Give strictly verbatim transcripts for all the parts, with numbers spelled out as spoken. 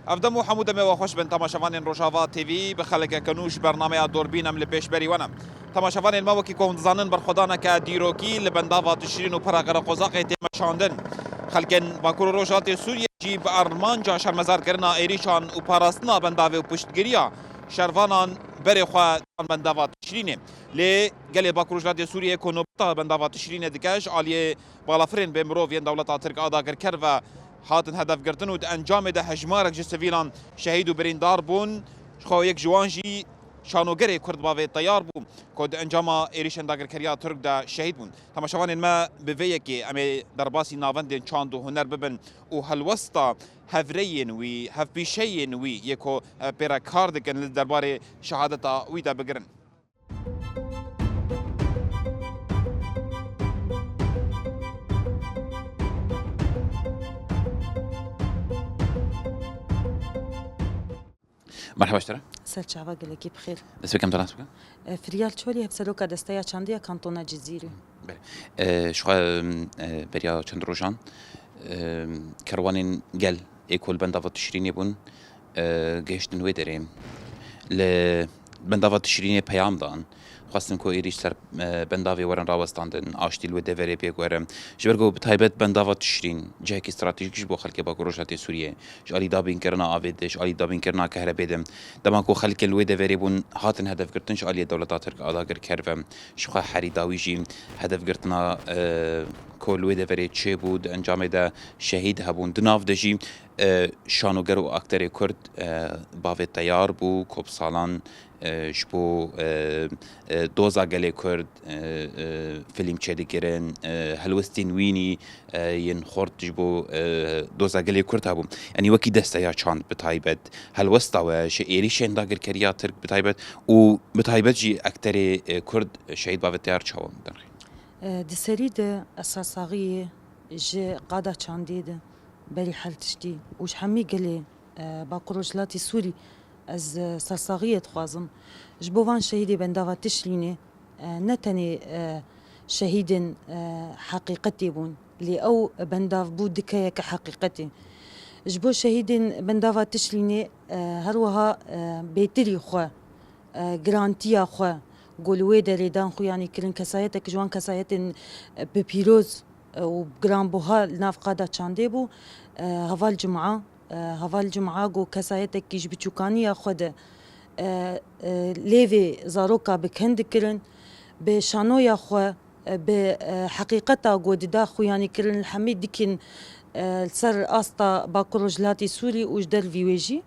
Ev dem û hemû demê we xweş bin, temaşevanên Rojava T V, bi xelekeke nû ji bernameya Dorbîn em li pêşberî we ne. Temaşevanên me, wekî ku hûn dizanin, berxwedaneke dîrokî li bendava Tişrîn û Pera Qereqozaqê tê meşandin. Xelkên Bakur û Rojhilatê Sûriyê jî bi armanca şermezarkirina êrîşan û parastina bendavê û piştgiriya şervanan berê xwe dan bendava Tişrînê. Lê gelê Bakur û Rojhilatê Sûriyê ku nobeta bendava Tişrînê dike, ji aliyê balafirên bê mirov yên dewleta Tirk a dagirker ve hatin hedefgirtin û di encamê de hejmarek ji sivîlan şehîd û birîndar bûn. Ji xwe yek ji wan jî şanogerê Kurd bavê teyar bû ku di encama êrîşên dagirkeriya Tirk de şehîd bûn. Temaşevanên me, bi vê yekê em ê derbasî navendên çand û huner bibin û helwesta hevreyên wî, hevpîşeyên wî yê ku, e, pê re kar dikin li derbarê şehadeta wî de bigirin. Merhaba ji te re. Serçava gelekî bi xêr. Dest pê kem te nas bike? E, Firyal Çolî, hevseroka Desteya Çandî ya Kantona Cizîrê. Belê. E, ji xwe, e, beriya çend rojan, e, kerwanên gel ê ku li bendava Tişrînê bûn, e, gehiştin wê derê. Li bendava Tişrînê peyam dan. Xwestin ku êrîş ser, e, bendavê werin rawestandin, aştî li wê deverê pêk were. Ji ber ku bi taybet bendava Tişrîn cihekî stratejîk ji bo xelkê Bakur Rojhilatê Sûriyê, ji alî dabînkirina avê de, ji alî dabînkirina kehrebê de. Dema ku xelkên li wê deverê bûn, hatin hedefgirtin ji aliyê dewleta Tirk a dagirker ve. Ji xwe herî dawî jî hedefgirtina, e, ku li wê deverê çêbû, di encamê de şehîd hebûn. Di nav de jî, e, şanoger û akterê Kurd, e, bavê teyar bû, ku bi salan, e, ji bo, e, e, doza gelê Kurd, e, e, fîlm çêdikirin, e, helwestên wînî, e, yên xurt ji bo, e, doza gelê Kurd hebû. Yanî wekî desteya çand bi taybet, helwesta we ji êrîşên dagirkeriya Tirk bi taybet û bi taybet jî akterê, e, Kurd şehîd bavê teyar çawa derxî? E, di serî de ez sersaxiyê ji qada çandê de berî her tiştî û ji hemî gelê, e, Bakur Rojhilatê Sûrî ez, e, sersaxiyê dixwazim. Ji bo van şehîdê bendava Tişrînê, e, ne tenê, e, şehîdên, e, heqîqetê bûn, lê ew bendav bû dikeyeke heqîqetê. Ji bo şehîdên bendava Tişrînê, e, her wiha, e, bêtirî xwe, e, girantiya xwe ku li wê derê dan xuyanî kirin, kesayetek ji wan kesayetên, e, bi pîroz, e, û giranbuha li nav qada çandê bû, e, heval Cuma, e, heval Cuma ku kesayetekî ji biçûkaniya xwe de, e, e, lêvê zaroka bi ken dikirin, bi şanoya xwe, e, bi, e, heqîqeta ku dida xuyanî kirin li hemî dikên, e, li ser asta Bakur Rojhilatê Sûrî û ji dervî wê jî.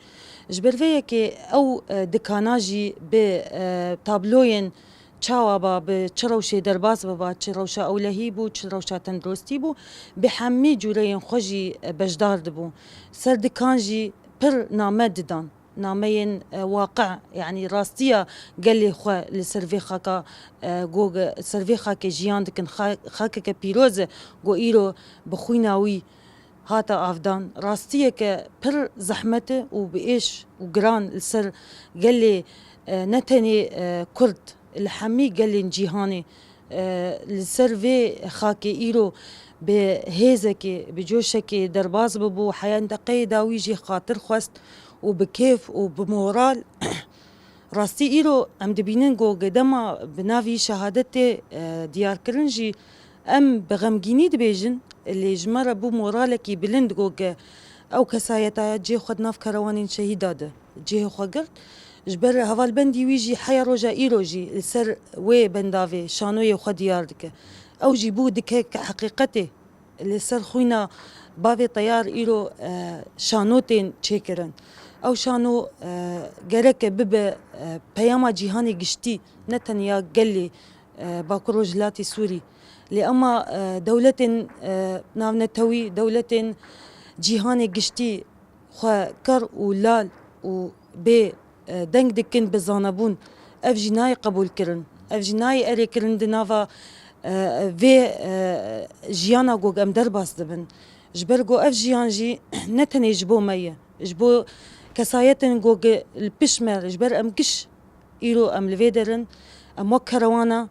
Ji ber vê yekê ew, e, dikana jî bi, e, tabloyên çawa ba, bi çi rewşê derbas biba, çi rewşa ewlehî bû, çi rewşa tenduristî bû, bi hemî cûreyên xwe jî, e, beşdar dibû. Ser dikan jî pir name didan. Nameyên, e, waqi, yanî rastiya gelê xwe li ser vê xaka, e, ku ser vê xakê jiyan dikin, xa-, xakeke pîroz e, ku îro bi xwîna wî hate avdan. Rastiyeke pir zehmet e û bi êş û giran li ser gelê, e, ne tenê, e, Kurd, li hemî gelên cîhanê, e, li ser vê xakê îro bi hêzekê, bi coşekê derbas bibû, heya deqeyê dawî jî xatir xwest û bi kêf û bi moral. Rastî îro em dibînin ku dema bi navî şehadetê, e, diyarkirin jî em bi xemgînî dibêjin, lê ji me re bû moralekî bilind ku ew kesayeta cihê xwe di nav kerwanên şehîda de cihê xwe girt. Ji ber hevalbendî wî jî heya roja îro jî li ser wê bendavê şanoyê xwe diyar dike. Ew jî bû dikeyeke heqîqetê. Li ser xwîna bavê teyar îro, e, şano tên çêkirin. Ew şano, e, gereke bibe, e, peyama cîhanê giştî, ne tenya gelê, e, Bakur Rojhilatê Sûrî. Lê ema, e, dewletên, e, navnetewî, dewletên cîhanê giştî xwe ker û lal û bê, e, deng dikin bi zanebûn. Ev jî nayê qebûlkirin. Ev jî nayê erêkirin di nava, e, vê, e, jiyana ku em derbas dibin. Ji ber ku ev jiyan jî ne tenê ji bo me ye. Ji bo kesayetên ku li pişt me, ji ber em giş îro em li vê derin, em wek kerewana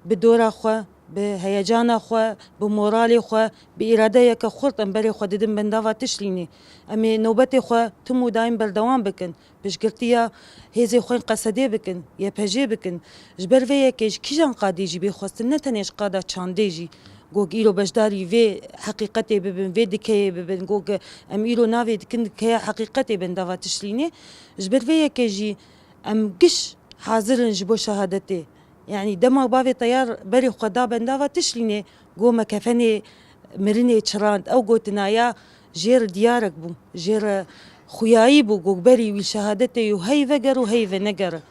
bi dora xwe, Bi heyecana xwe, bi moralê xwe, bi îradeyeke xurt em berê xwe didin bendava Tişlînê. Em ê nobetê xwe tim û daîm berdewam bikin. Piştgirtiya hêzê xwe yên Qesedê bikin, Y P J bikin. Ji ber vê yekê ji kîjan qadê jî bê xwestin, ne tenê ji qada çandê jî. Got îro beşdarî vê heqîqetê bibin, vê dikeyê bibin. Got em îro navê dikin dikeya heqîqetê bendava Tişlînê. Ji ber vê yekê jî em giş hazir in ji bo şehadetê. Yanî dema bavê Teyar berê xwe da bendava Tişlînê, got me kefenê mirinê çirand. Ew gotinaya jê re diyarek bû, jê re xuyayî bû, got berî wî şehadetê û hey veger û hey venegere.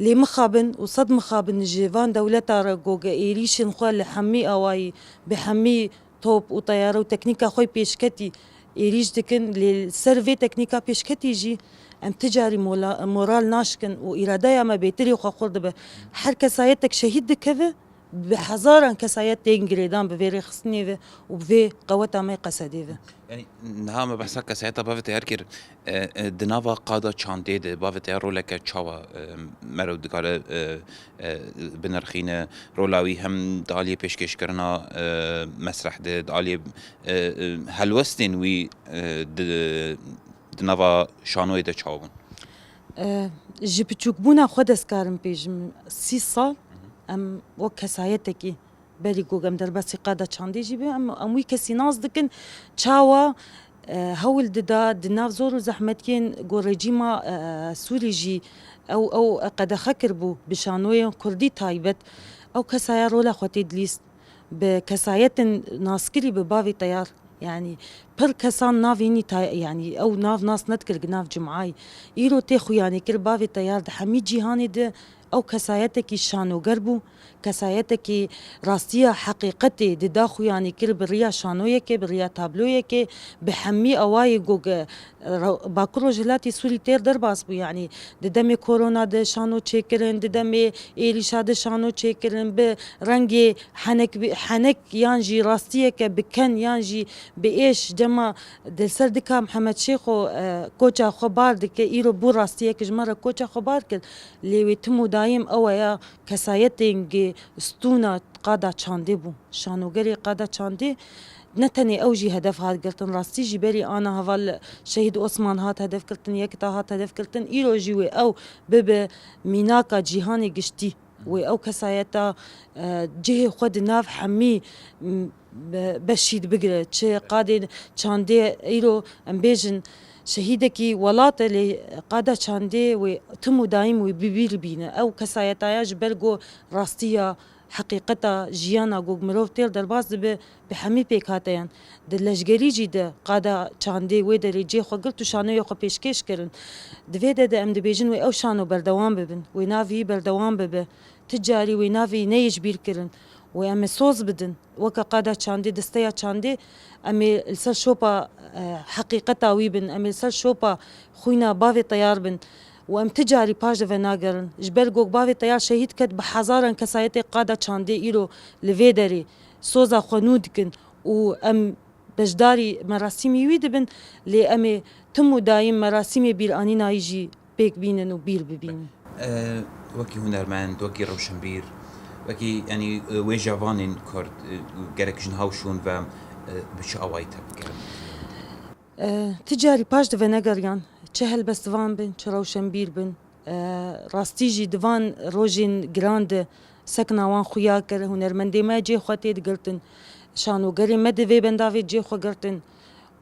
Lê mixabin û sed mixabin ji van dewleta re got êrîşên xwe li hemî awayî, bi hemî top û teyare û teknîka xwe pêşketî êrîş dikin, lê li ser vê teknîka pêşketî jî em ti carî mola-, moral naşkin û îradeya me bêtirî xwe xurt dibe. Her kesayetek şehîd dikeve, bi hezaran kesayet tên girêdan bi vê rêxistinê ve û bi vê qeweta me Qesedê ve. Yanî niha me behsa kesayeta bavê Teyar kir. E, e, di nava qada çandê de bavê Teyar roleke çawa, e, meriv dikare, e, e, binirxîne? Rola wî hem di aliyê pêşkêşkirina, e, mesreh de, di aliyê, e, e, helwestên wî, e, di, di nava şanoyê de çawa bûn? E, ji piçûkbûna xwe dest karim pêjim. Sî sal em wek kesayetekî berî ku em derbasî qada çandê jî be, em, em wî kesî nas dikin. Çawa, e, hewl dida di nav zor û zehmetiyên ku rejîma, e, Sûrî jî ew, ew qedexe kiribû bi şanoyên kurdî taybet. Ew kesaya rola xwe tê dilîst. Bi kesayetin naskirî bi bavê Teyar. Yanî pir kesan navê nî ta-, yanî ew nav nas nedikir gi nav Cumay. Îro tê xuyanî kir bavê Teyar di hemî cîhanê de ew kesayetekî şanoger bû. Kesayetekî rastiya heqîqetê dida xuyanî kir bi riya şanoyekê, bi riya tabloyekê, bi hemî awayê ku ge-, re-, Bakur Rojhilatê Sûrî têr derbas bû. Yanî di demê korona de şano çêkirin, di demê êrîşa de şano çêkirin, bi rengê henek, henek yan jî rastiyeke bi ken yan jî bi êş dema di ser dika Mihemed Şêxo, e, koça xwe bar dike, îro bû rastiyeke ji me re koça xwe bar kir. Lê wê tim û dayîm ew e ya kesayetên gi stûna qada çandê bû. Şanogerê qada çandê ne tenê ew jî hedef hat girtin, rastî jî berî ana heval Şehîd Osman hat hedef girtin, Yekta hat hedef girtin. Îro jî wê ew bibe mînaka cîhanê giştî. Wê ew kesayeta, e, cihê xwe di nav hemî, m, be-, beşî de bigire. Çi qadên çandê îro em bêjin şehîdekî welat e, lê qada çandê wê tim û daîm wê bi bîr bîne. Ew kesayetaya ji ber ku rastiya, heqîqeta jiyana ku mirov têr derbas dibe, bi hemî pêkhateyan. Di leşgerî jî de qada çandê wê derê cê xwe girt û şanoyê xwe pêşkêş kirin. Di vê de de em dibêjin wê ew şano berdewam bibin, wê navê wî berdewam bibe. Ti carî wê navê wî neyê ji bîr kirin. Wê em ê soz bidin. Weke qada çandê, desteya çandê, em ê li ser şopa, e, heqîqeta wî bin, em ê li ser şopa xwîna bavê Teyar bin. Û em ti carî paş de venagerin. Ji ber ku bavê Teyar şehîd ket, bi hezaran kesayetê qada çandê îro li vê derê soza xwe nû dikin û em beşdarî merasîmî wî dibin, lê em ê tim û dayîm merasîmê bîranîna wî jî pêk bînin û bîr bibînin. E, wekî hunermend, wekî rewşenbîr, wekî, yanî, e, wêjevanên Kurd, e, gerek ji niha û şûn ve, e, bi çi awayî tevbigerin? E, ti carî paş de venegeriyan, çi helbestvan bin, çi rewşenbîr bin. E, rastî jî di van rojên giran de sekna wan xuya kir, hunermendê me cê xwe tê digirtin, şanogerê me di vê bendavê cê xwe girtin.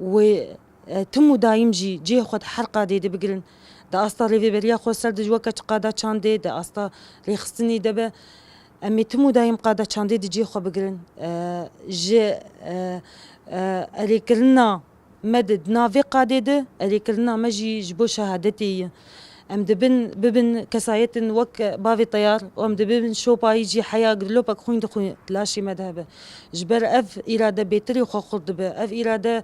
Wê, e, tim û dayîm jî cê xwe di her qadê de bigirin. Di asta rêveberiya xwe ser de ji weke çi qada çandê, di asta rêxistinî de be. Em ê tim û dayîm qada çandê di cê xwe bigirin. E, ji, e, e, erêkirina me de di nav vê qadê de, erêkirina me jî ji bo şehadetê ye. Em dibin, bibin kesayetên wek bavê Teyar û em dibin şopayî jî heya dilopek xwîn dixwî laşê me de hebe. Ji ber ev îrade bêtirî xwe xurt dibe. Ev îrade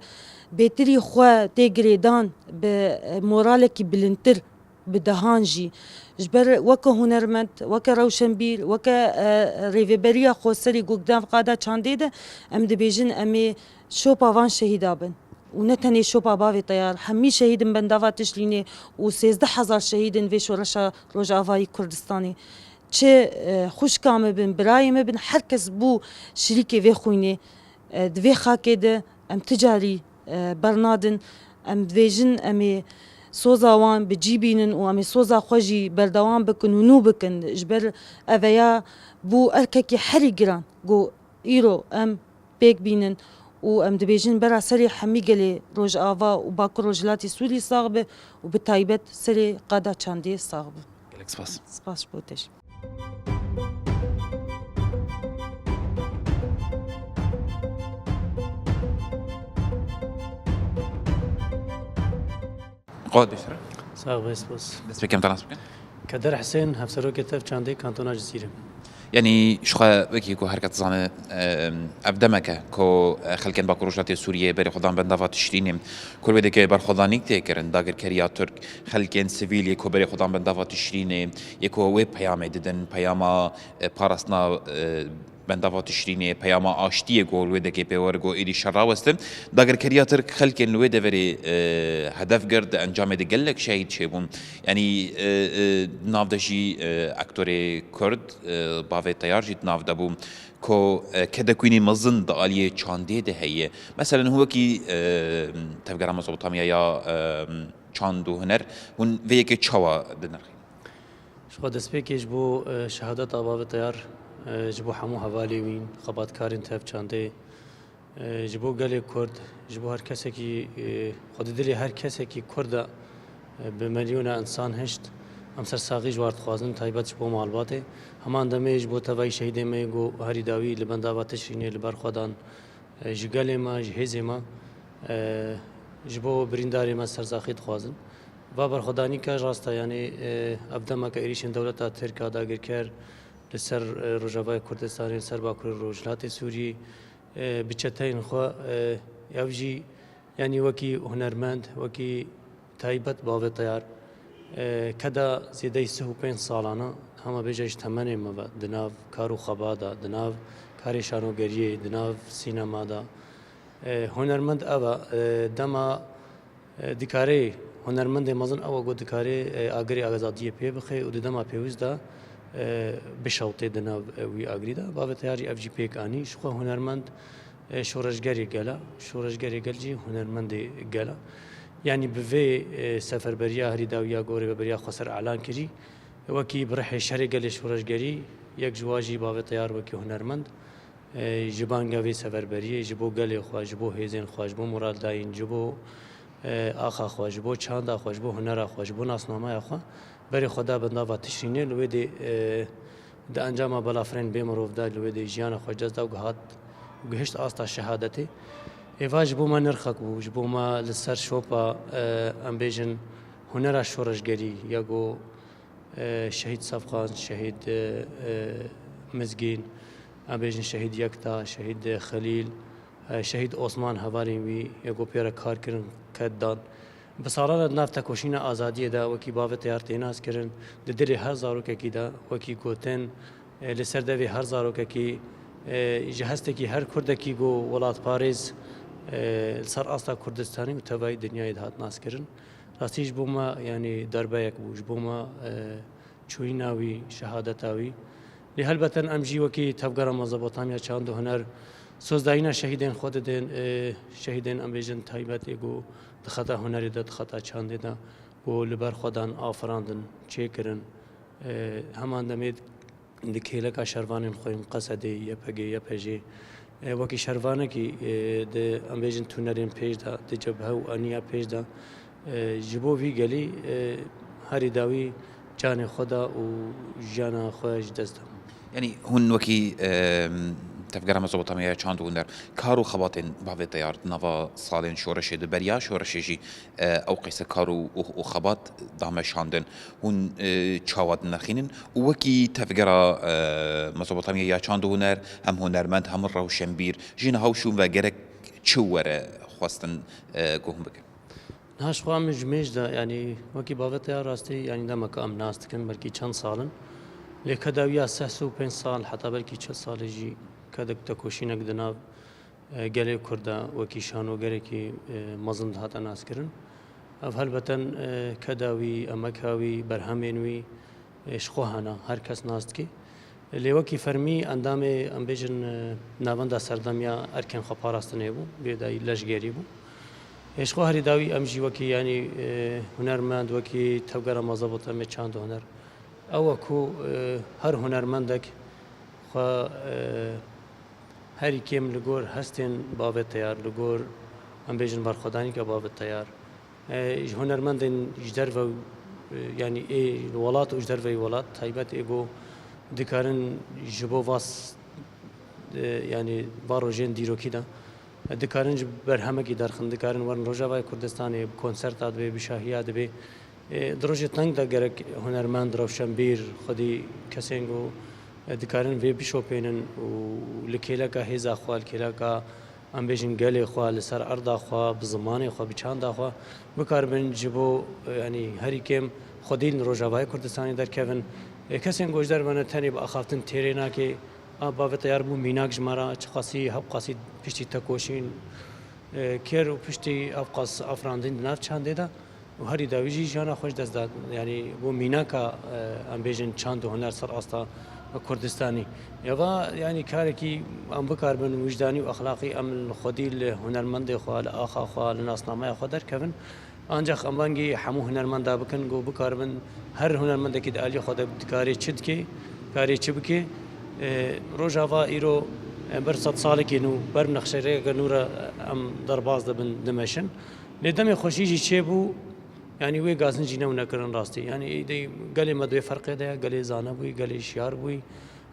bêtirî xwe tê girêdan bi, e, moralekî bilindtir. Bi dehan jî. Ji ber weke hunermend, weke rewşenbîr, weke, e, rêveberiya xweserî ku nav qada çandê de, em dibêjin em ê şopa van şehîda bin. Û ne tenê şopa bavê Teyar, hemî şehîdin bendava Tişlînê û sêzdeh hezar şehîdin vê şoreşa Rojavayî Kurdistanê. Çi, e, xwişka me bin, birayê me bin, her kes bû şirîkê vê xwînê. E, di vê xakê de em ti carî, e, bernadin. Em dibêjin, em ê soza wan bi cî bînin û em ê soza xwe jî berdewam bikin û nû bikin. Ji ber eveya bû erkekî herî giran ku îro em pêk bînin û em dibêjin bera serê hemî gelê Rojava û Bakur Rojhilatê Sûriyê sax be û bi taybet serê qada çandê sax be. Gelek spas. Spas ji bo te jî. Qewet bêştir. Sax be, spas. Dest pê kem te nas bikin. Keder Hisên, hevserokê tev çandê kantona Cizîrê. Yanî ji xwe wekî ku her kes dizane, em, ev demek e ku, e, xelkên Bakur Rojhilatê Sûriyê berê xwe dan bendava Tişrînê, ku li wê deke berxwedanîk tê kirin, dagirkeriya Tirk, xelkên sivîl yê ku berê xwe dan bendava Tişrînê, yê ku wê peyamê didin, peyama, e, parastina, e, bendava Tişrînê, peyama aştiyê ku li wê dekê pê were ku êdî şer rawestin. Dagirkeriya Tirk xelkên li wê deverê, e, hedef girt, di encamê de gelek şehîd çêbûn. Yanî, e, e, di nav de jî, e, aktorê Kurd, e, bavê Teyar jî di nav de bû. Ku, e, kedekwînî mezin di aliyê çandê de heye. Meselen, hûn wekî, e, tevgera Mezopotamya ya, e, çand û huner, hûn vê yekê çawa dinirxînin? Ji xwe destpêkê ji bo, e, şehadeta bavê Teyar, e, ji bo hemû hevalê wî, xebatkarên tev çandê, e, ji bo gelê Kurd, ji bo her kesekî, e, xwe di dilê her kesekî Kurd de, e, bi milyona însan hişt, em sersaxî ji war dixwazin, taybet ji bo malbatê. Heman demê ji bo tevayî şehîdê me yê ku herî dawî li bendava Tişrînê li ber xwe dan, e, ji gelê me, ji hêzê me, e, ji bo birîndarê me sersaxî dixwazin. Va berxwedanîka ji rast e, yanî, e, ev demeke êrîşên dewleta Tirk a dagirker li ser, e, Rojavayê Kurdistanê, li ser Bakurê Rojhilatê Sûriyê, e, bi çeteyên xwe, e, ew jî, yanî wekî hunermend, wekî taybet bavê Teyar, e, keda zêdeyî sih û pênc salan e, hema bêje ji temenê me ve, di nav kar û xeba de, di nav karê şanogeriyê, di nav sînema de. E, hunermend ev e, e, dema, e, dikarê, hunermendê mezin ew e ku dikarê, e, agirê azadiyê pê bixe û di dema pêwîst de, e, bişewtê di nav, e, wî agirî de. Bavê Teyar jî ev jî pêk anî. Ji xwe hunermend, e, şoreşgerê gel e, şoreşgerê gel jî hunermendê gel e. Yanî bi vê, e, seferberiya herî dawî ya ku Rêveberiya Xweser elan kirî, wekî bi rihê şerê gelê şoreşgerî, yek ji wan jî bavê Teyar wekî hunermend, e, ji banga vê seferberiyê, ji bo gelê xwe, ji bo hêzên xwe, ji bo muraddayîn, ji bo, e, axa xwe, ji bo çanda xwe, ji bo hunera xwe, ji bo nasnameya xwe, berê xwe da bendava Tişrînê, li wê dê, e, di encama balafirên bê mirov de li wê dê jiyana xwe ji dest da û gihat, gihişt asta şehadetê. Êva ji bo me nirxek bû, ji bo me li ser şopa, e, em bêjin hunera şoreşgerî, ya ku, e, şehîd Sefqan, şehîd, e, e, Mizgîn, em bêjin şehîd Yekta, şehîd Xelîl, e, şehîd Osman hevalên wî, ya ku pê re kar kirin, qet dan. Bi salan e di nav tekoşîna azadiyê de wekî bavê Teyar tê nas kirin, di dilê her zarokekî de wekî gotin, e, li ser devê her zarokekî, e, ji hestekî her kurdekî ku welatparêz, e, li ser asta Kurdistanê û tevayî dinyayê dihat nas kirin. Rastî ji bo me, yanî derbeyek bû, ji bo me, e, çûyîna wî, şehadeta wî. Lê helbeten em jî wekî Tevgera Mezopotamya Çand û Huner sozdayîna şehîdên xwe didin, e, şehîdên em bêjin taybet ê ku di xeta hunerê de, di xeta çandê de ku li ber xwe dan, afirandin, çêkirin. E, heman demê di kêleka şervanên xwe yên Qesedê, Y P G, Y P J, e, wekî şervanekî, e, di, em bêjin, tunerên pêş de, di cebhe û eniya pêş de, e, ji bo vî gelî, e, herî dawî canê xwe da û jiyana xwe ji dest da. Yanî hûn wekî, e, Tevgera Mezopotamya ya Çand û Huner, kar û xebatên bavê Teyar di nava salên şoreşê de, beriya şoreşê jî, e, ew qeyse kar û, û, û xebat da meşandin. Hûn, e, çawa dinirxînin? Û wekî Tevgera, e, Mezopotamya ya Çand û Huner, hem hunermend, hem rewşenbîr, jî niha û şûn ve gerek çi were xwestin, e, ku hûn bikin? Niha ji xwe em ji mêj de, yanî wekî bavê Teyar rastî, yanî demeke em nas dikin, belkî çend sal in. Lê keda wî ya seh sed û pênc sal, heta belkî çil salê jî kedek tekoşînek di nav e, gelê Kurd de wekî şanogerekî, e, mezin dihate naskirin. Ev helbeten, e, keda wî, emeka wî, berhemên wî, Ê, ji xwe hene, her kes nas dike. Lê wekî fermî endamê, em bêjin, e, Navenda Serdemiya Erkên Xweparastinê bû, bêdayî leşgerî bû. Ê, ji xwe herî dawî em jî wekî, yanî, e, hunermend, wekî tevgera mazabot em ê çand û huner. Ew e ku, e, her hunermendek xwe, e, herî kêm li gor hestên bavê teyar, li gor, em bêjin, berxwedanîka bavê teyar, e, ji hunermendên ji derve, e, yanî ê welat û ji derveyî welat, taybet ê ku dikarin ji bo vas, e, yanî va rojên dîrokî de, e, dikarin ji berhemekî derxin, dikarin werin Rojavayê Kurdistanê, bi konserta dibe, bi şahiya dibe. E, di rojê teng de gerek hunermend, rewşenbîr, xwedî kesên ku, e, dikarin vê bişopênin û li kêleka hêza xwe, li kêleka, em bêjin, gelê xwe, li ser erda xwe, bi zimanê xwe, bi çanda xwe bikaribin ji bo, e, yanî herî kêm xwedî li Rojavayê Kurdistanê derkevin. E, kesên ku ji derve ne tenê bi axaftin têrê nake. A bavê teyar bû mînak ji me re, çiqasî hevqasî piştî tekoşîn, e, kêr û piştî hevqas afirandin di nav çandê de. Û herî dawî jî jiyana xwe ji dest da. Yanî bû mînaka, e, em bêjin, çand û huner ser asta Kurdistanî. Eva, yanî karekî em bikaribin wijdanî û exlaqî em li xwedî li hunermendê xwe, li axa xwe, li nasnameya xwe derkevin. Ancax em bangî hemû hunermenda bikin ku bikaribin her hunermendekî di aliyê xwe de dikarê çi dikê, karê çi bikê. E, Rojava îro, e, ber sed salekî nû, ber nexşerêyeke nû re em derbas dibin, dimeşin. Lê demê xweşî jî çêbû, yanî wê gazin jî newne kirin rastî. Yanî êdî gelê me di wê ferqê de ye, gelê zane bûyî, gelê şiyar bûyî,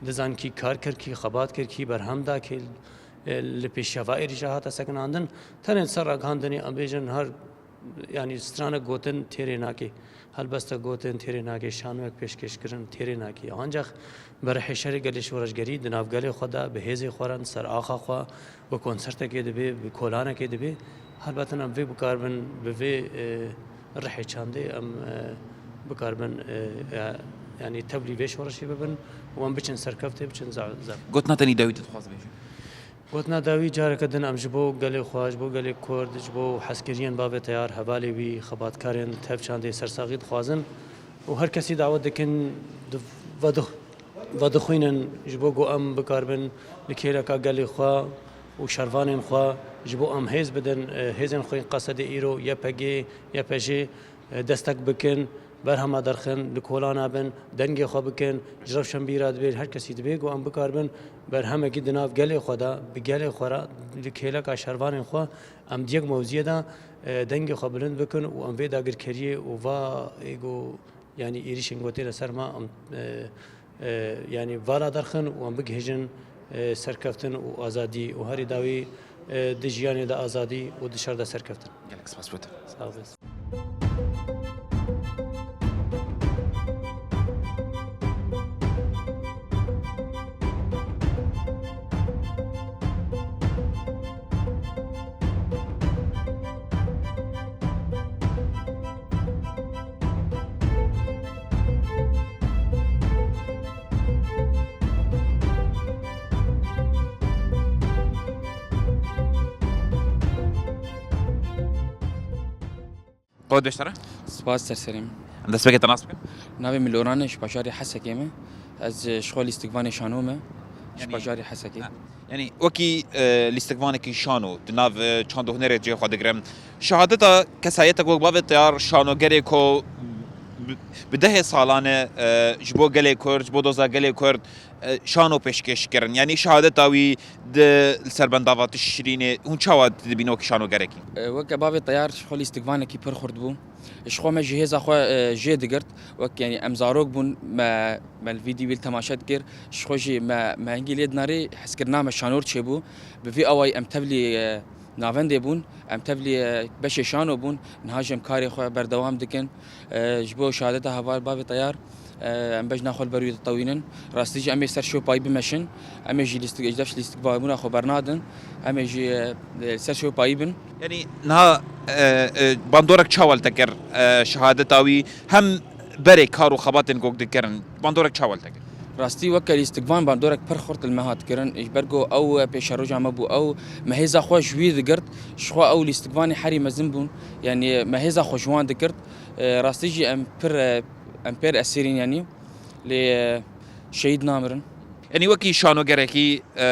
di zankî kar kirkî, xebat kirkî, berhem dakê, e, li pêşiya va êrîşa hate sekinandin. Tenê ser ragihandinê em bêjin her, yanî stranek gotin têrê nake, helbestek gotin têrê nake, şanoyek pêşkêş kirin têrê nake. Ancax bi rihê şerê gelê şoreşgerî di nav gelê xwe de, bi hêzê xwe re, ser axa xwe, bi konsertekê dibe, bi kolanekê dibe. Helbet em vê bikaribin, bi vê, e, rihê çandê em, e, bikaribin, e, e, yanî tevlî vê şoreşê bibin û em biçin serkeftê, biçin za-, zaf. Gotina te nî dawî tu dixwaz bêjî? Gotina dawî careke din em ji bo gelê xwe, ji bo gelê Kurd, ji bo hezkiriyên bavê teyar, hevalê wî, xebatkarên tev çandê sersaxî dixwazin û her kesî dawet dikin di-, vedix-, vedixwînin ji bo ku em bikaribin li kêleka gelê xwe û şervanên xwe ji bo em hêz bidin, e, hêzên xwe yên Qesedê îro Y P G, Y P J, e, destek bikin, berhema derxin, li kolana bin, dengê xwe bikin, ji rewşenbîra dibê, her kesî dibê ku em bikaribin berhemekî di nav gelê xwe de, bi gelê xwe re, li kêleka şervanên xwe, em di yek mewziyê de, e, dengê xwe bilind bikin û em vê dagirkeriyê û va ê ku, yanî êrîşên ku têne ser me, em, e, e, yanî vala derxin û em bigihîjin, e, serkeftin û azadî û herî dawî, e, di jiyanê de azadî û di şer de serkeftin. Gelek spas bo te. Sağ olasın. Qewet beşdara? Spas, ser serê min. Em destpêkê te nas bikin? Navê min Loran e, ji bajarê Hesekê me. Ez, e, ji xwe lîstikvanê şano me. Ji Yanî, bajarê Hesekê. Ha. Yanî, wekî, e, lîstikvanekî şano, di nav, e, çand û hunerê cihê xwe digire. Şehadeta kesayeta ku bavê teyar şanogerê ku bi, bi dehê salan e, e, ji bo gelê Kurd, ji bo doza gelê Kurd, e, şano pêşkêş kirin. Yanî şehadeta wî di, li ser bendava tu şirînê, hûn çawa dibîne wekî şanogerekî? E, weke bavê teyar ji xwe lîstikvanekî pir xurt bû. Ji xwe me ji hêza xwe, e, jê digirt. Wek, yanî, em zarok bûn, me, me li vîdî wî li temaşe dikir. Ji xwe jî me, me hingî lê dinarê hezkirina me şanor çêbû. Bi vî awayî em tevlî, e, navendê bûn, em tevlî, e, beşê şano bûn. Niha jî em karê xwe berdewam dikin. E, ji bo şehadeta heval bavê teyar, e, em bejna xwe li ber wî ditewînin. Rastî jî em ê ser şopayî bimeşin. Em ê jî lîstik, ji def lîstikvanbûna xwe bernadin. Em ê jî, e, ser şopayî bin. Yanî niha, e, e, bandorek çawa li te kir, e, şehadeta wî hem berê kar û xebatên ku dikirin, bandorek çawa li te kir? Rastî weke lîstikvan bandorek pir xurt li me hat kirin. Ji ber ku ew, e, pêşeroja me bû, ew me hêza xwe ji wî digirt. Ji xwe ew lîstikvanê herî mezin bûn. Yanî me hêza xwe ji wan digirt. E, rastî jî em pir, e, em pêr esêrîn, yanî. Lê, e, şehîd namirin. Yanî wekî şanogerekî, e,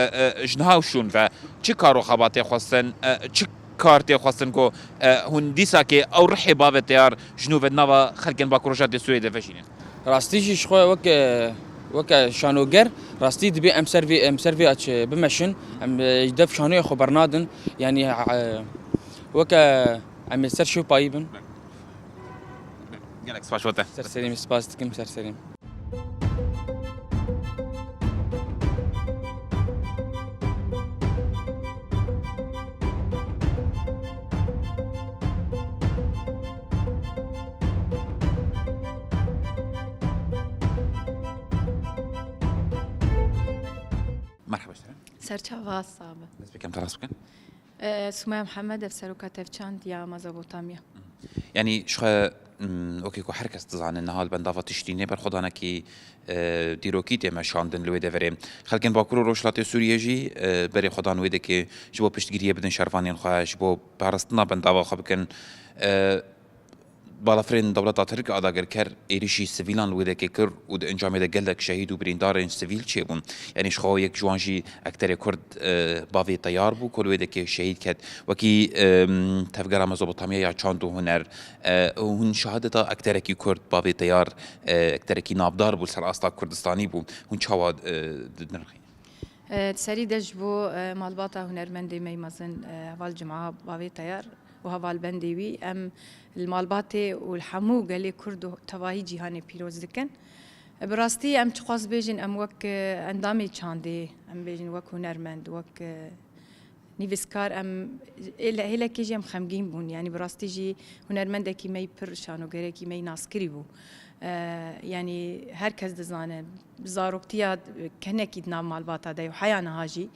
e, ji niha û şûn ve çi kar û xebat tê xwestin, e, çi kar tê xwestin ku, e, hûn dîsakê ew rihê bavê teyar ji nû ve di nava xelkên Bakur Rojhilatê Sûriyê de vejînin? Rastî jî ji xwe weke, weke şanoger, rastî dibê em ser vê, em ser vê aç bimeşin, em, e, dev şanoyê xwe bernadin. Yanî, e, weke em ê ser şêwpayî bin. Gelek spas bo te. Serserîm, spas dikim, serserîm. Merhaba ji te re. Serçava sabe. Dest pê kem te rast bikin. E, Sumaya Mihemed, ev seroka tevçand ya Mezopotamya. Yanî ji xwe, mm, wekî ku her kes dizane, niha li bendava tiştînê berxwedanekî, e, dîrokî tê meşandin li wê deverê. Xelkên Bakur û Rojhilatê Sûriyê jî, e, berê xwe dan wê dekê ji bo piştgiriyê bidin şervanên xwe, ji bo parastina bendava xwe bikin. E, Balafirên dewleta Tirk a dagirker êrişî sivîlan li wê dekê kir û di encamê de gelek şehîd û birîndarên sivîl çêbûn. Yanî ji xwe yek ji wan jî ekterê Kurd, e, bavê Teyar bû ku li wê dekê şehîd ket. Wekî, e, Tevgera Mezopotamya ya Çand û Huner, e, hûn şehadeta ekterekî Kurd, bavê Teyar, e, ekterekî navdar bû, li ser asta Kurdistanî bû. Hûn çawa, e, dinirxînin? E, serî de ji bo, e, malbata hunermendê me yê mezin, e, heval Cuma bavê Teyar û hevalbendê wî, em li malbatê û li hemû gelê Kurd û tevahî cîhanê pîroz dikin. E, bi rastî em çiqas bêjin, em wek, e, endamê çandê, em bêjin wek hunermend, wek, e, nivîskar, em ê-, hêlekê jî em xemgîn bûn. Yanî bi rastî jî hunermendekî me yî pir, şanogerekî me yî naskirî bû. E, yanî her kes dizane, zaroktiya kenekî di nav malbata de ye û heya niha jî.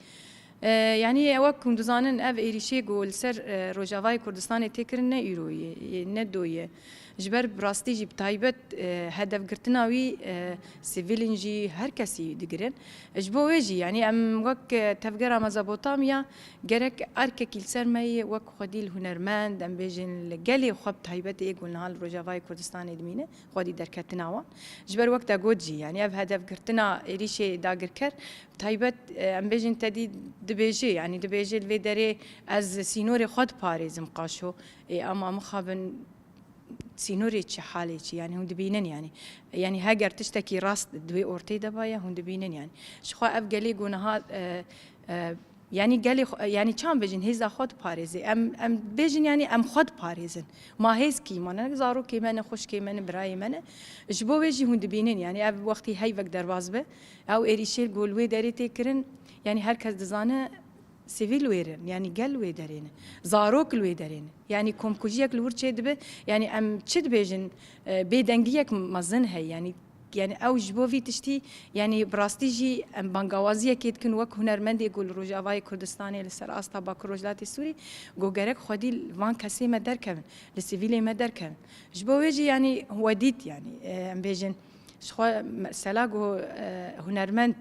E, yanî wek hûn dizanin, ev êrîşê ku li ser, e, Rojavayê Kurdistanê tê kirin ne îro ye, yê ne do ye. Ji ber bi rastî jî bi taybet, e, hedefgirtina wî, e, sivîl in jî, her kesî digirin. Ji bo wê jî, yanî em wek, e, Tevgera Mezopotamya gerek erkekî li ser me yê wek xwedî li hunermend, em bêjin li gelê xwe bi taybet ê ku niha li Rojavayê Kurdistanê dimîne, xwedî derketina wan. Ji ber wek te got jî, yanî ev hedefgirtina êrîşê dagirker, bi taybet, e, em bêjin te dî dibêje, yanî dibêje li vê derê ez sînorê xwe diparêzim qaşo. Ê, ama mixabin sînorê çi, halê çi, yanî hûn dibînin yanî. Yanî heger tiştekî rast di wê ortê de baye, hûn dibînin yanî. Ji xwe ev gelê ku niha, e, e, Yanî gelê xwe, yanî çawa bêjin, hêza xwe diparêzê. Em, em bêjin, yanî em xwe diparêzin. Ma hêz kî, ma ne zarokê me ne, xwişkê me ne, birayê me ne. Ji bo wê jî hûn dibînin, yanî ev wextî heyvek derbas be, ew êrîşê ku li wê derê tê kirin, yanî her kes dizane sivîl wêrin, yanî gel wê derê ne. Zarok li wê derê ne. Yanî komkujiyek li wir çê dibe, yanî em çi dibêjin, e, bêdengiyek mezin heye, yanî Yanî ew ji bo vî tiştî, yanî bi rastî jî em bangawaziyekê dikin wek hunermendê ku li Rojavayê Kurdistanê li ser asta Bakur Rojhilatê Sûrî, ku gerek xwedî li van kesê me derkevin, li sivîlê me derkevin. Ji bo wê jî yanî we dît yanî, e, em bêjin, ji xwe mesela ku, e, hunermend,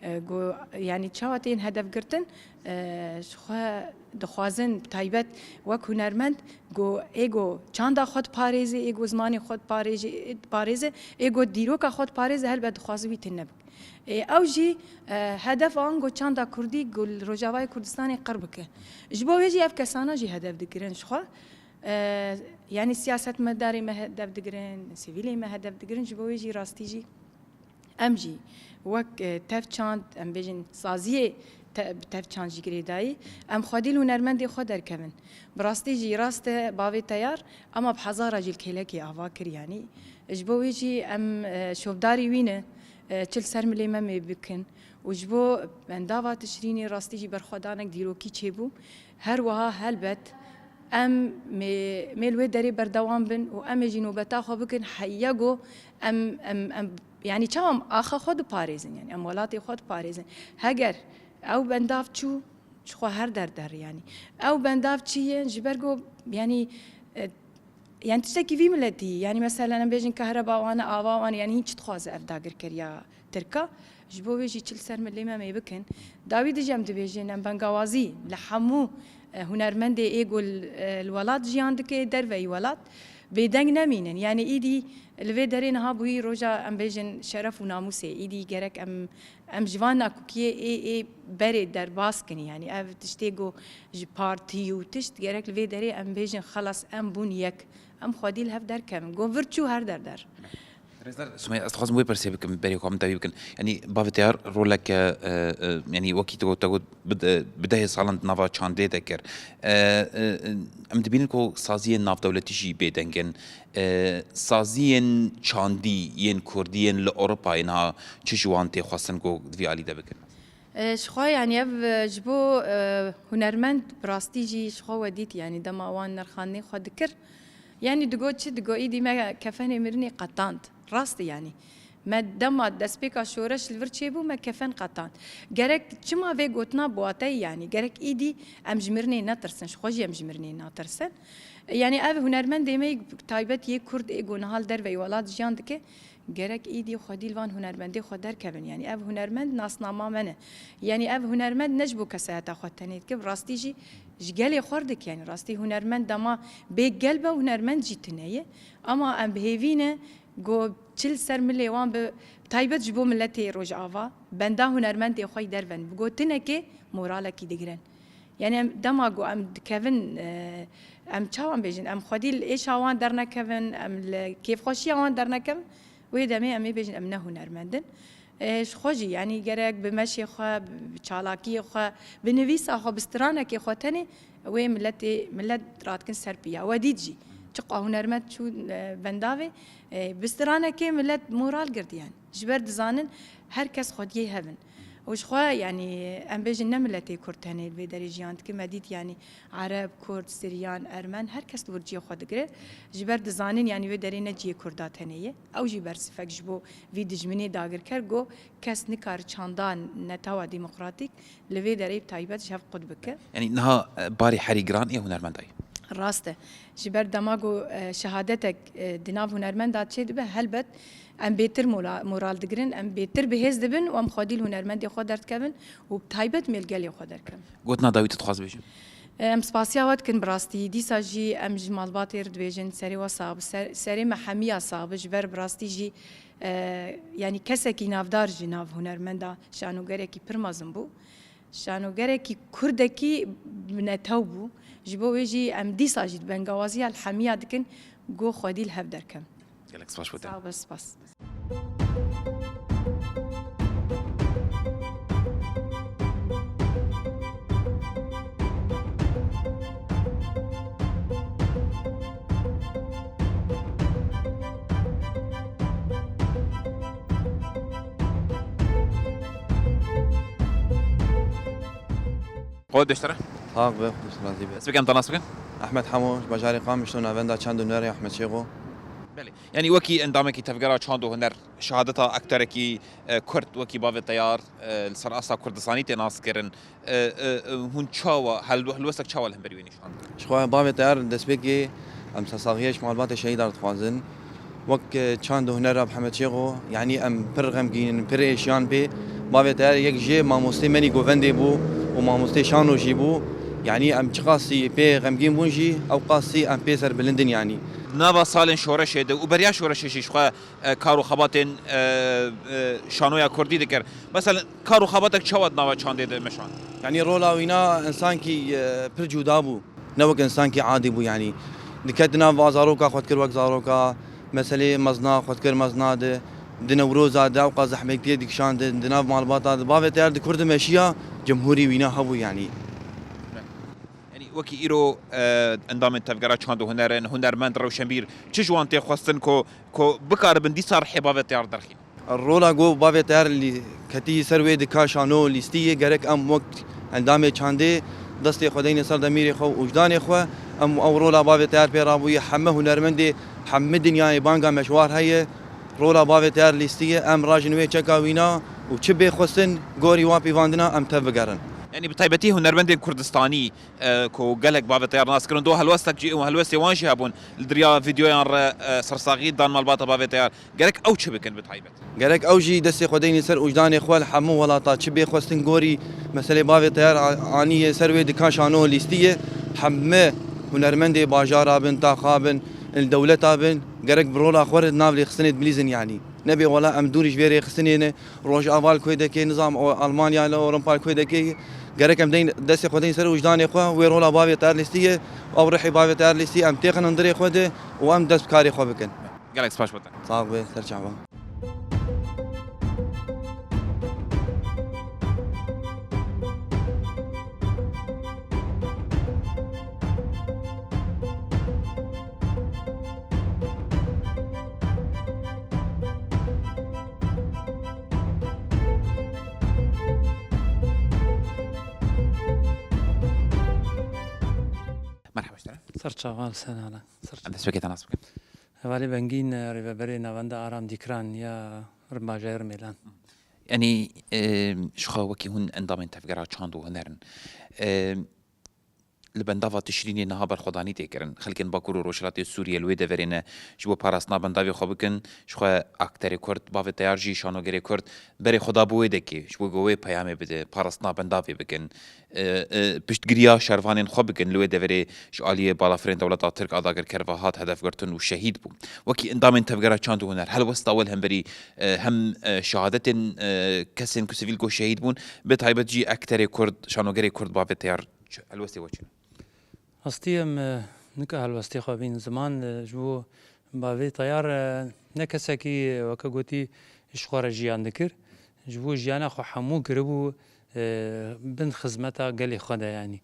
e, ku yanî çawa tên hedef girtin, e, ji xwe dixwazin bi taybet wek hunermend ku ê ku çanda xwe diparêze, ê ku zimanê xwe diparêze, diparêze, ê ku dîroka xwe diparêze, helbet dixwaze wî tune bike. Ê, ew jî, e, hedef an ku çanda kurdî ku li Rojavayê Kurdistanê qir bike. Ji bo wê jî ev kesana jî hedef digirin ji xwe. E, yanî siyasetmedarê me hedef digirin, sivîlê me hedef digirin, ji bo wê jî rastî jî Em jî wek, e, tev çand, em bêjin saziyê te-, bi tev çand jî girêdayî, em xwedî li hunermendê xwe derkevin. Bi rastî jî rast e bavê teyar, ema bi hezara jî li kêlekê ava kir yanî. Ji bo wê jî em, e, şovdarî wî ne, e, çi li ser milê me mê bikin û ji bo bendava Tişrînê rastî jî berxwedanek dîrokî çêbû. Her wiha helbet em mê, mê li wê derê berdewam bin û em ê jî nobeta xwe bikin heya ku em, em, em Yanî çawa em axa xwe diparêzin, yanî em welatê xwe diparêzin. Heger ew bendav çû, ji xwe her derder, yanî ew bendav çi ye? Ji ber ku, yanî, e, yanî tiştekî vî miletî, yanî meselen em bêjin kehreba wan e, ava wan e, yanî hîn çi dixwaze ev dagirkeriya Tirka? Ji bo wê jî çi li ser milê me mê bikin. Dawî dijî em dibêjin, em bengawazî li hemû, e, hunermendê ê ku li, e, li welat jiyan dike, derveyî welat, Bêdeng nemînin. Yanî îdî li vê derê niha bûyî roja, em bêjin, şeref û namûsê. Îdî gerek em, em ji van nakokiyê ê, ê berê derbas kin. Yanî ev tiştê ku ji partî û tişt gerek li vê derê em bêjin, xelas em bûn yek. Em xwedî li hev derkevin. Ku vir çû her der der. Rêzdar Sumeyya, ez dixwazim wê pirsê bikim, berê xwe em tevî bikin. Yanî bavê Teyar roleke, e, e, yanî wekî tu got, te got, bi de-, bi dehê salan di nava çandê de kir. E, e, e, em dibînin ku saziyên navdewletî jî bêdeng in. E, saziyên çandî yên kurdî yên li Ewropayê niha çi ji wan tê xwestin ku di vî alî de bikin? E, ji xwe, yanî ev, e, ji bo, e, hunermend bi rastî jî ji xwe we dît, yanî dema wan nirxandinê xwe dikir, yanî digot çi? Digot, îdî me kefenê mirinê qetand. Rast e yanî. Me dema destpêka şoreş li vir çêbû, me kefen qetand. Gerek çima vê gotina bi wateyê, yanî gerek îdî em ji mirinê netirsin, ji xwe jî em ji mirinê natirsin. Yanî ev hunermendê me yê taybet yê Kurd ê ku niha li derveyî welat jiyan dike, gerek îdî xwedî li van hunermendê xwe derkevin. Yanî ev hunermend nasnama me ne. Yanî ev hunermend ne ji bo kesayeta xwe tenê dike, bi rastî jî ji gelê xwe re dike. Yanî rastî hunermend dema bê gel be, hunermend jî tune ye. Ama em bi hêvî ne, Go çi li ser milê wan bi taybet ji bo miletê Rojava, benda hunermendê xwe yî derven. Bi gotinekê moralekî digirin. Yanî em dema ku em dikevin, e, em çawa bêjin, em xwedî li êşa wan dernekevin, em li kêfxweşiya wan dernekevin, wê demê em ê bêjin em ne hunermend in. E, ji xwe jî, yanî gerek bi meşê xwe, bi çalakiyê xwe, bi nivîsa xwe, bi stranekê xwe tenê wê miletê, milet radikin ser piya. We dît jî, çiqa hunermend çû, e, bendavê, e, bi stranekê milet moral girtiyan. Ji ber dizanin her kes xwediyê hev in. Û ji xwe, yanî, em bêjin ne miletê Kurd tenê li vê derê jiyan dike. Me dît, yanî, Ereb, Kurd, Siryan, Ermen, her kes li wir cihê xwe digire. Ji ber dizanin, yanî, wê derê ne cihê Kurda tenê ye. Ew jî bersifek ji bo vî dijminê dagirker got, kes nikare çanda netewa demokratîk li vê derê bi taybet ji hev qut bike. Yanî niha, e, barî herî giran ê hunermenda ye. Rast e. Ji ber dema ku, e, şehadetek, e, di nav hunermenda çêdibe, helbet em bêtir mola-, moral digirin, em bêtir bi hêz dibin û em xwedî li hunermendê xwe derdikevin û bi taybet mêlgelê xwe derkevin. Gotina dawî tu dixwaz bêjî? E, em spasiya we dikin bi rastî. Dîsa jî em ji malbatê re dibêjin, serê we sax bi, ser-, serê me hemiya sax bi, ji ber bi rastî jî, e, yanî kesekî navdar ji nav hunermenda şanogerekî pir mezin bû. Şanogerekî kurdekî bi netew bû. Ji bo wê jî em dîsa jî di bengawaziya li hemiya dikin, go xwedî li hev derkevin. Gelek spas bo te. Sağ ol, spas. Xwe diştire. Sağ be, xwe razî be. Ez bikem te nas bikin? Ehmed Hemo, ji bajarê Qamişlo, navenda çand û hunerê Ehmed Şêxo. Belê. Yanî wekî endamekî tevgera çand û huner, şehadeta ekterekî, e, Kurd wekî bavê Teyar, e, li ser asta Kurdistanî tê naskirin. E, e, e, hûn çawa, hel-, helwestek çawa li hemberî wê nîşan didin? Ji xwe bavê Teyar destpêkê em sersaxiyê ji malbatê şehîdan dixwazin. Wek, e, çand û hunera Mihemed Şêxo, yanî em pir xemgîn in, pir êşiyan pê. Bavê Teyar yek jê mamostê menî govendê bû û mamostê şano jî bû. Yanî em çiqasî pê xemgîn bûn jî, ew qasî em pê serbilind in yanî. Nava salên şoreşê de û beriya şoreşê jî ji xwe, e, kar û xebatên, e, e, şanoya kurdî dikir. Mesela kar û xebatek çawa di nava çandê de meşand? Yanî rola wîna însankî, e, pir cuda bû. Ne wek însankî adî bû, yanî diket di nav zaroka xwe dikir wek zaroka, meselê mezna xwe dikir mezna di, di Newroza de ewqas zehmetiyê dikişandin, di nav malbata de. Bavê Teyar di kur dimeşiya, cemhûrî wîna hebû, yanî. Yanî wekî îro, e, endamên tevgera çand û huner in, hunermend, rewşenbîr, çi ji wan tê xwestin ku, ku bikaribin dîsa rihê Bavê Teyar derxîn? Rola ku Bavê Teyar lî-, ketî ser wê dika şano lîstiyê, gerek em wek endamê çandê destê xwe deyne ser demîrê xwe û wijdanê xwe, em ew rola Bavê Teyar pê rabûye, heme hunermendê, heme dinyayê banga me ji war heye. Rola Bavê Teyar lîstiyê, em rajin wê çeka wîna û çi bê xwestin gorî wa pîvandina em tev bigerin. Yanî bi taybetî hunermendên Kurdistanî, e, ku gelek Bavê Teyar nas kirin, do helwestek jî û helwestê wan jî hebûn, li diriya vîdeoyan re, e, sersaxî dan malbata Bavê Teyar. Gerek ew çi bikin bi taybet? Gerek ew jî destê xwe deynin ser ûjdanê xwe, li hemû welata çi bê xwestin gorî meselê Bavê Teyar a-, aniye ser wê dika şano lîstiyê, hemî hunermendê bajara bin, taxa bin, Li dewleta bin gerek bi rola xwe re di nav rêxistinê dimilîzin yanî. Nebê wela em dûrî ji vê rêxistinê ne, Rojava li koydekê, nizam o Almanya li Ewropa li koydekê, gerek em deyn destê xwe deyn ser wijdanê xwe, wê rola bavê te her lîstî ye, ew rihê bavê te her lîstî, em têxin hundirê xwe de û em dest bi karê xwe bikin. Gelek spas bo te. Sağ be, ser çava. Merhaba ji te re. Ser çavan, sen hala. Ser çavan. Em dest pê kê te nas bikin. Hevalê Bengîn, e, rêveberê Navenda Aram Dîkran ya Rimbajayê Rmêlan. Yanî, e, ji xwe wekî hûn endamên Tevgera Çand û Huner in. E, li bendava Tişrînê niha berxwedanî tê kirin. Xelkên Bakur û Rojhilatê Sûriyê li wê deverê ne ji bo parastina bendavê xwe bikin. Ji xwe akterê Kurd, bavê teyar jî şanogerê Kurd berê xwe da bi wê dekê, ji bo ku wê peyamê bide, parastina bendavê bikin. E, e, piştgiriya şervanên xwe bikin li wê deverê ji aliyê balafirên dewleta Tirk a dagirker ve hat hedefgirtin û şehîd bû. Wekî endamên Tevgera Çand û Huner, helwesta we li hemberî, e, hem, e, şehadetên, e, kesên ku sivîl ku şehîd bûn, bi taybet jî ekterê Kurd, şanogerê Kurd bavê teyar çi, helwestê we çi ne? Rastî em, e, nika helwestê xwe bîn ziman, e, ji bo bavê teyar, e, ne kesekî, e, weke gotî ji xwe re jiyan dikir. Ji bo jiyana xwe hemû kiribû, e, bin xizmeta gelê xwe de yanî.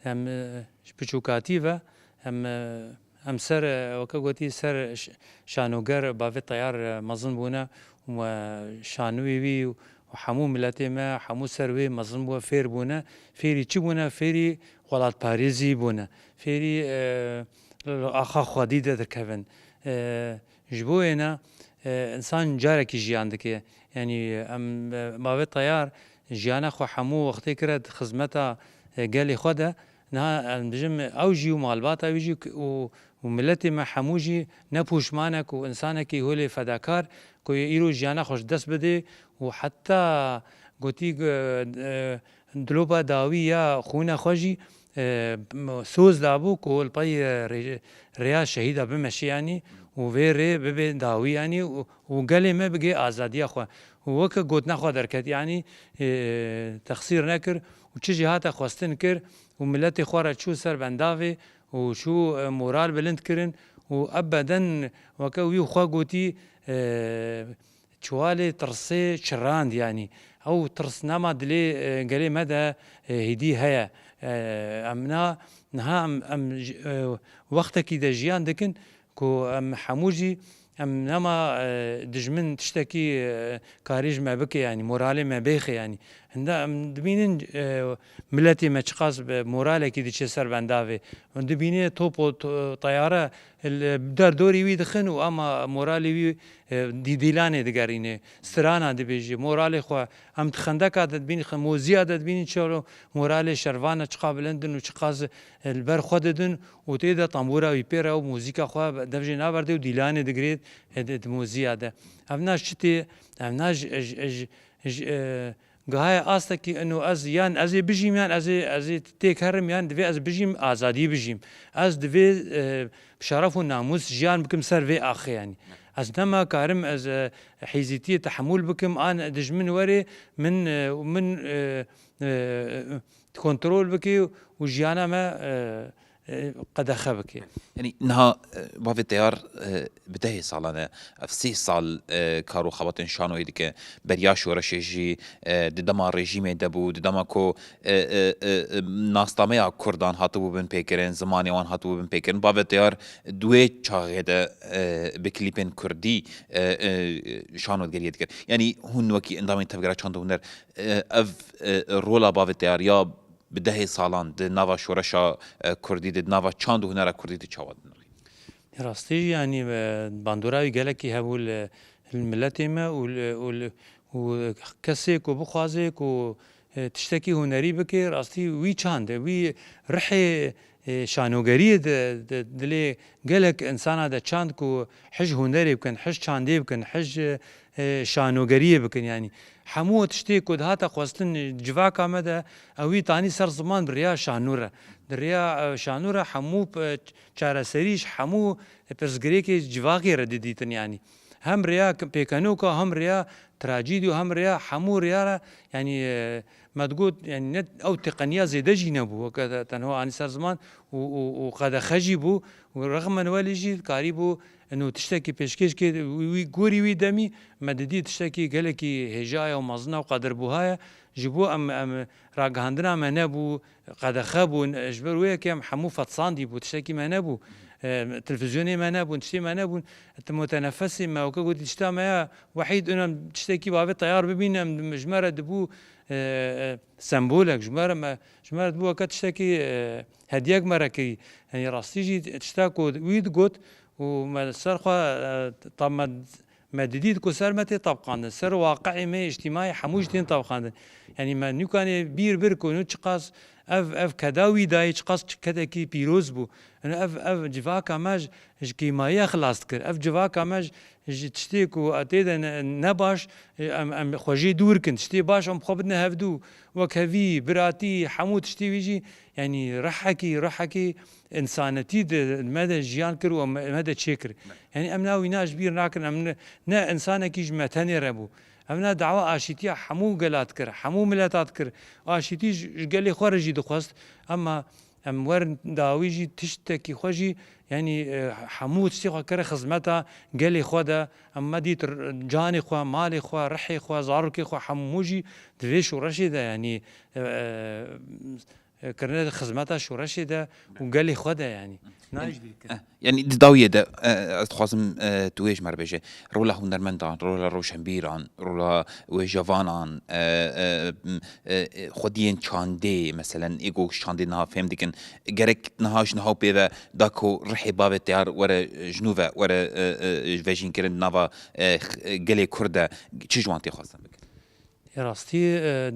Em, e, ji piçûkatî ve em, e, em ser, e, weke gotî ser ş-, şanoger bavê teyar, e, mezin bûne û me şanûyê wî û hemû miletê me, hemû ser wê mezin bû, fêr bûne. Fêrî çi bûne? Fêrî welatparêzî bûne. Fêrî, e, axa xwedî de derkevin. E, ji bo wêne, e, însan carekî jiyan dike. Yanî em, e, bavê teyar jiyana xwe hemû wextê kire di xizmeta, e, gelê xwe de. Niha em dijim ew jî û malbata wî jî û, û miletê me hemû jî ne pûşman e ku însanekî holê fedakar ku îro jiyana xwe ji dest bidê û heta gotî, e, e, dilopa dawî ya xûna xwe jî, e, soz dabû ku li pey, e, rê-, rêya şehîda bimeşe yanî û vê rê bibe dawî yanî û, û gelê me bigê azadiya xwe. Û weke gotina xwe derket yanî, e, texsîr nekir û çi jî hate xwestin kir û miletê xwe re çû ser bendavê û çû, e, moral bilind kirin û ebeden weke wî xwe gotî, e, çiwalê tirsê çirand, yanî ew tirs nema dilê, e, gelê me de, e, hêdî heye. E, em na, niha em, em j-, e, wextekî de jiyan dikin ku em hemû jî em nema, e, dijmin tiştekî, e, karî ji me bike, yanî moralê me bêxe, yanî. Hinda em dibînin, e, miletê me çiqas bi moralekî diçe ser bendavê. Hûn dibînê top û to-, teyare li derdorî wî dixin û ema moralê wî, e, dî-, dîlanê digerîne, strana dibêje, moralê xwe. Em di xendeka de dibînin, xe-, moziya de dibînin çilo moralê şervana çiqa bilind in û çiqas, e, li ber xwe didin û tê de tembûra wî pê re û muzîka xwe dev jê naverdê û dîlanê digirêt, e, di, di moziya de. Ev na ji çi tê, ev na ji, ji, ji, ji, e, Gihaya astekî ino ez yan ez ê bijîm yan ez ê, ez ê têk herim yan divê ez bijîm azadî bijîm. Ez divê, e, bi şeref û namûs jiyan bikim ser vê axê yanî. Ez nema karim ez, e, hîzîtiyê tehemûl bikim an dijmin werê min, e, min, e, e, kontrol bike û jiyana me, e, e, qedexe bike. Yanî niha, e, bavê teyar, e, bi dehê salan e. Ev sê sal, e, kar û xebatên şanoyê dike. Beriya şoreşê jî, e, di dema rejîmê de bû, di dema ku, e, e, e, e, nasnameya Kurdan hatibû binpêkirin, zimanê wan hatibû binpêkirin. Bavê teyar di wê çaxê de, e, bi klîpên Kurdî, e, e, şano digeriyê dikir. Yanî hûn wekî endamên Tevgera Çand û Huner, e, ev, e, rola bavê teyar ya bi dehê salan di nava şoreşa, e, Kurdî de, di nava çand û hunera Kurdî de çawa dinirî? Rastî, yanî, e, bandora wî gelekî hebû li, li miletê me û li, û li, û kesê ku bixwaze ku, e, tiştekî hunerî bike, rastî wî çand e, wî rihê, e, şanogeriyê di, di dilê gelek insana de çand ku hij hunerê bikin, hij çandê bikin, hij, e, şanogeriyê bikin, yanî. Hemû tiştê ku dihate xwestin civaka me de, ew wî tanî ser ziman bi rêya şanû re. Di rêya, e, şanû re hemû, e, çareserî ji hemû pirsgirêkê civakê re didîtin, yanî. Hem rêya k-, pêkenoka, hem rêya trajîdî û hem rêya hemû rêya re, yanî, e, me digot, yanî ne ew teqeniya zêde jî nebû, weke te-, tenho anî ser ziman û, û, û qedexe jî bû û rexmen welê jî karîbû, eno tiştekî pêşkêş kê, wî, wî, gorî wî demî me didî tiştekî gelekî hêja ye û mezin e û qedirbûha ye. Ji bo em, em ragihandina me nebû, qedexe bûn, ji ber wê yekê em hemû fetsandî bû, tiştekî me nebû. E, televîzyonê me nebûn, tiştê me nebûn. Ti mutenefesê me, weke gotî, tişta me ya wehîd, û em tiştekî bavê teyar bibînin, em ji me re dibû, e, e, sembolek, ji me re me, ji me re dibû weke tiştekî, e, hediyek me re kirî. Yanî rastî jî tişta ku wî digot û me li ser xwe, e, ta me Me didît ku ser me tê tebqandin, ser waqiê me îctîmaî hemû jî tên tebqandin. Yanî me nûkanê bîr bir ku nû çiqas ev, ev keda wî dayê çiqas ç-, kedekî pîroz bû. Ino ev, ev civaka me ji, ji kêmayî xelas dikir. Ev civaka me ji, ji tiştê ku tê de ne, ne baş, em, em xwe jê dûr kin. Tiştê baş em xwe bidine hevdû. Wekhevî, biratî, hemû tiştê wî jî, yanî rihekî, rihekî, însanetî di me de jiyan kir û me, me de çêkir. Yanî em na wîna ji bîr nakin, em ne, ne însanekî ji me tenê re bû. Em na dawa aşîtiya hemû gela dikir, hemû mileta dikir. Aşîtî ji, ji gelê xwe re jî dixwest. Ema em werin dawî jî tiştekî xwe jî, yanî, e, hemû tiştê xwe kire xizmeta gelê xwe de. Em me dît r-, canê xwe, malê xwe, rihê xwe, zarokê xwe hemû jî di vê şoreşê de, yanî, e, e, kirine di xizmeta şoreşê de û gelê xwe de, yanî. Nayê ji bîr kirin. Eh, yanî di dawiyê de, eh, ez dixwazim, eh, tu wê ji me re bêje. Rola hunermendan, rola roşenbîran, rola wêjevanan, eh, eh, m, eh, eh, xwediyên çandê, meselen, ê ku çandê niha fêm dikin, gerek niha ji niha û pê ve da ku rihê bavê teyar were, eh, ji nû ve were, eh, eh, vejînkirin di nava, eh, x-, eh, gelê Kurd de, çi ji wan tê xwestin bikin? Rastî, e,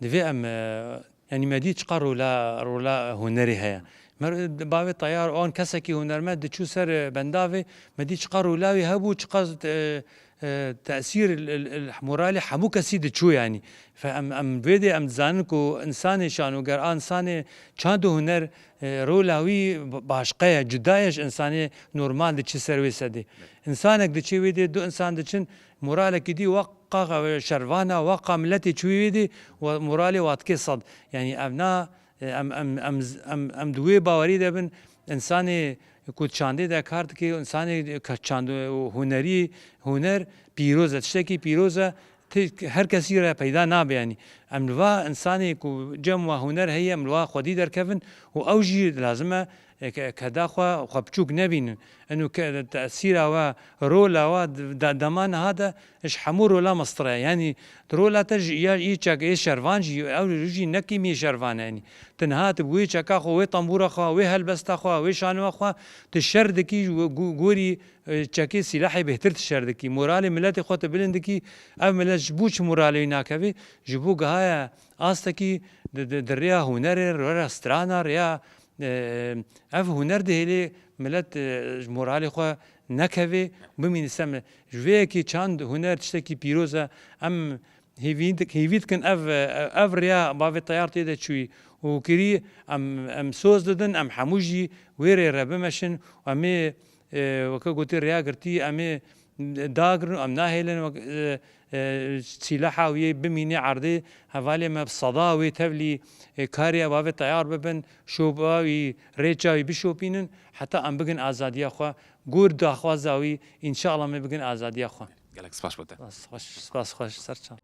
divê em, e, yanî me dî çiqa rola, rola hunerê heye. Mer, bavê teyar, an kesekî hunermend diçû ser, e, bendavê, me dî çiqa rola wî hebû, çiqa, e, e, tesîr, il, il, il, moralê hemû kesî diçû yanî. Fe em, em vê dê em dizanin ku însanê şanoger, a însanê çand û huner, e, rola wî ba-, başqe ye, cuda ye ji însanê normal diçî ser wê sedê. Însanek diçê wê dê, du însan diçin, moralekî dî weqa şervana, weqa miletê çûyî wê dî, we moralê wa dikê sed. Yanî ev na, em, em, em, em, em di wê bawerî de bin, însanê ku çandê de kar dike, însanê ke çand û hunerî, huner pîroz e, tiştekî pîroz e, ti her kesî re peyda nabe yanî. Em li va însanê ku cem wa huner heye, em li wa xwedî derkevin û ew jî lazim e, e, ke-, keda xwe, xwe biçûk nebînin. Eno ke-, tesîra we, rola we di, de-, dema niha de ji hemû rola mestir e. Yanî di rola te jî ya, yê çek, yê şervan jî, ew jî ne kêmiyê şervan e. Yanî tu niha tu bi wê çeka xwe, wê tembûra xwe, wê helbesta xwe, wê şanoya xwe, tu şer dikî, gu-, gorî, e, çekê sîlahê bêhtir tu şer dikî. Moralê miletê xwe tu bilind dikî, ev milet ji bo çi moralê wî nakevê? Ji bo gihaya astekî di, di, di rêya hunerê, rêya strana, rêya, e, ev huner dihêlê milet, e, ji moralê xwe nekevê, bimîne sem. Ji vê yekê çand huner tiştekî pîroz e. Em hêvî dik-, hêvî dikin ev, ev rêya bavê teyar tê de çûyî û kirî em, em soz didin, em hemû jî wê rê re bimeşin û em ê, e, weke gotî rêya girtî em ê dagirin û em nahêlin wek, e, e, sîlaha wî bimîne erdê, hevalê me bi seda wê tevlî, e, karê bavê teyar bibin, şopa wî, rêça wî bişopînin, heta em bigin azadiya xwe, gor daxwaza wî, înşallah me bigin azadiya xwe. Gelek spas bo te. Spas xweş, spas xweş, ser çav.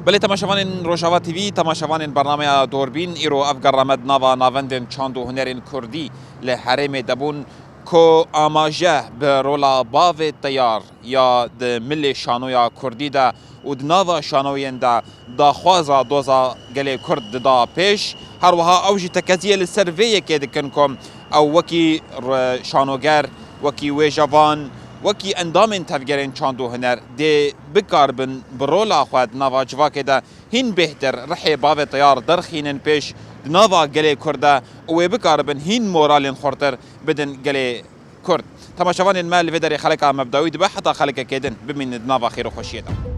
Belê temaşevanên Rojava T V, temaşevanên bernameya Dorbîn, îro ev gerra me di nava navendên çand û hunerên kurdî li herêmê de bûn, ku amaje bi rola bavê teyar ya di milê şanoya kurdî de û di nava şanoyên de daxwaza doza gelê kurd dida pêş. Her wiha ew jî tekeziyê li ser vê yekê dikin ku ew wekî re-, şanoger Wekî wêjevan, wekî endamên tevgerên çand û huner dê bikaribin bi rola xwe di nava civakê de hîn bêhtir rihê bavê teyar derxînin pêş, di nava gelê Kurd de û wê bikaribin hîn moralên xurtir bidin gelê Kurd. Temaşevanên me, li vê derê xeleka me bi dawî dibe, heta xelekekê din bimînin di nava xêr û xweşiyê de.